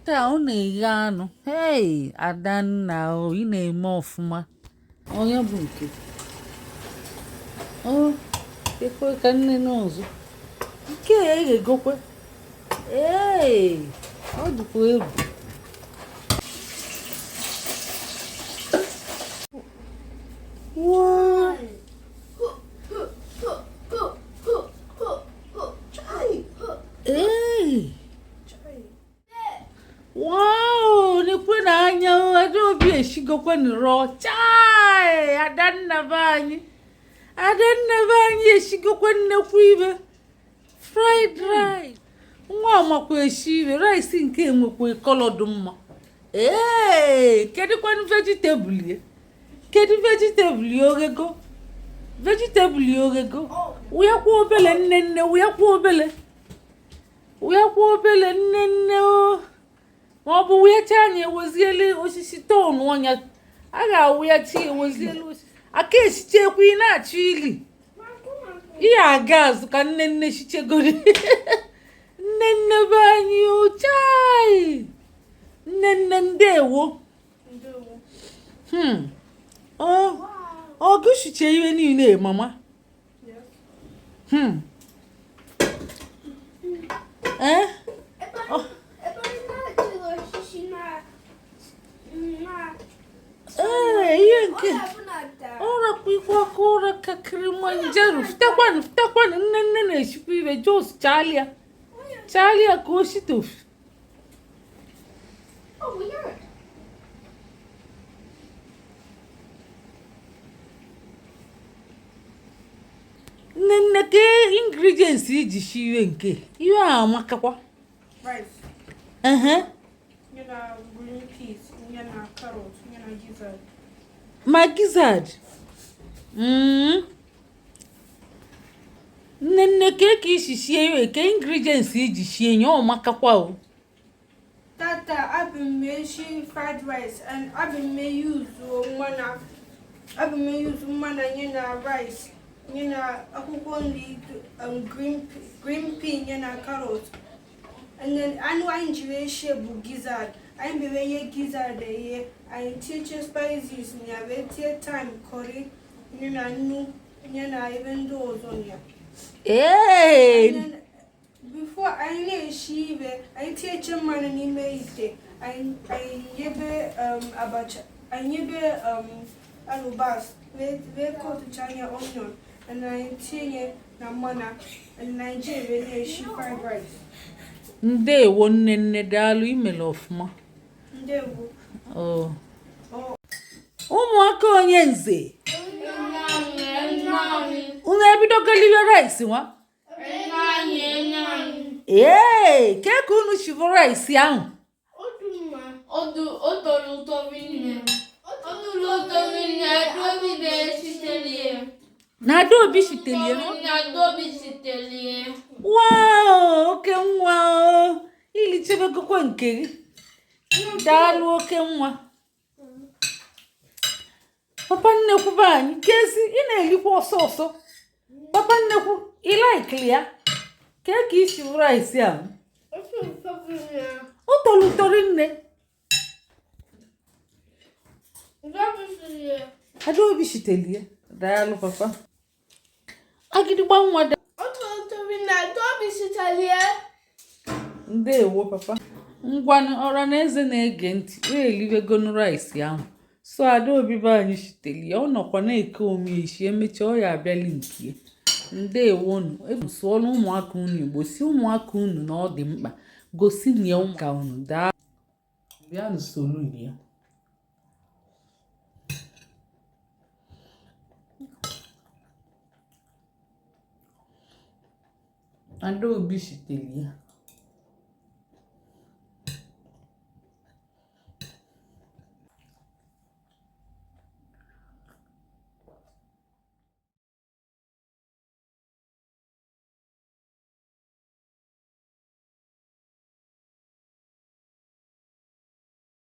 Kịta ọ na-eghe anụ. Hei, Adanna o, ị na-eme ọfụma. Onye bụ nke o ekwe ka nne n'ọzọ nke a eghegokwe. Ee, ọ dịkwa egwu. Waa. Ee. Wow, nekwe n'anya o, Adaobi eshigokwe nrọ. Chai, Adanna be anyị. Adanna be anyị eshigokwe nnekwu ibe. Fried rice. Nwa amakwa eshi ibe, rice nke enwekwa colour dị mma. Ee, kedụkwanụ vegetable ya? Kedu vegetable ya oghego? Vegetable ya oghego? Wụyakwa obele nne nne, wụyakwa obele. Wụyakwa obele nne nne o. Ma ọ bụ wụyacha anyị ewezielu osisi tonu ọnya. A ga-awụyachi ewezielu osisi. Aka esichekwa ị na-achọ ili. Ihe aga azụ ka nne nne shichegoro. Nne nne be anyị o chai. Nne nne ndewo. Ọ gị shiche ihe niile mama. Eh? Ee, ihe nke ụra ikwu aka ụra ka Kilimanjaro fitakwanụ fitakwanụ nne nne na-eshikwa ibe jos chalia chalia ka o shitofu. Nne nne ke ingredients iji shi ihe nke ihe a amakakwa. Rice. Ehe. Ya na green peas, ya na carrot, ya na gizzard. Ma gizzard. Nne nne ke ka isi sie ihe ke ingredients iji sie ya ọ makakwa o. Tata abụ m eshi fried rice and abụ m use mmanụ abụ m use mmanụ ya na rice ya na akwụkwọ nri green pea ya na carrot and then anụ anyị jiri eshi bụ gizzard. Anyị bere ihe gizzard eghe, anyị tinyeche spices na ya, wee tie thyme, curry ya na nnu ya na ebe ndị ọzọ na ya. Ee. And then before anyị na-eshi ibe, anyị tinyeche mmanụ n'ime ite, anyị yebe abacha, anyị yebe alubas, wee kọtụcha anya onion, and anyị tinye na mmanụ, and anyị ji wee na-eshi fried rice. Ndewo nne nne, daalụ, imere ọfụma. Ndewo. Oh. Ụmụaka onye nze, unu ebidogoliwe rice nwa? Ee, ke ka unu shibụ rice ahụ? O tọrọ ụtọ rinne. Ọ tọrọ ụtọ rinne, Adaobi na-esitere ya. Na Adaobi shitelie no? Na Adaobi sitere ya. Wow, oke nwa o. Ilichebegokwa nke gị. Daalụ oke nwa. Papa nnekwu be anyị, kezi ị na-elikwa ọsọ ọsọ. Papa nnekwu, ị laikili ya? Kee ka isi rice ahụ? O tọrọ ụtọ rinne. Adaobi shitelie. Daalụ papa. Agịdịgba nwa da. Ndewo papa. Ngwanụ ọra na eze na-ege ntị wee eliwegonu rice ahụ. So Adaobi be anyị shitelie, ọ nọkwa na-eke ome eshi, emechaa ọ ya abịali nke ya. Ndewonu. Sụọrọ ụmụaka unu Igbo, si ụmụaka unu na ọ dị mkpa, gosi na ya ụmụaka unu daa bịanụ soro ya. Adaobi shitere ya.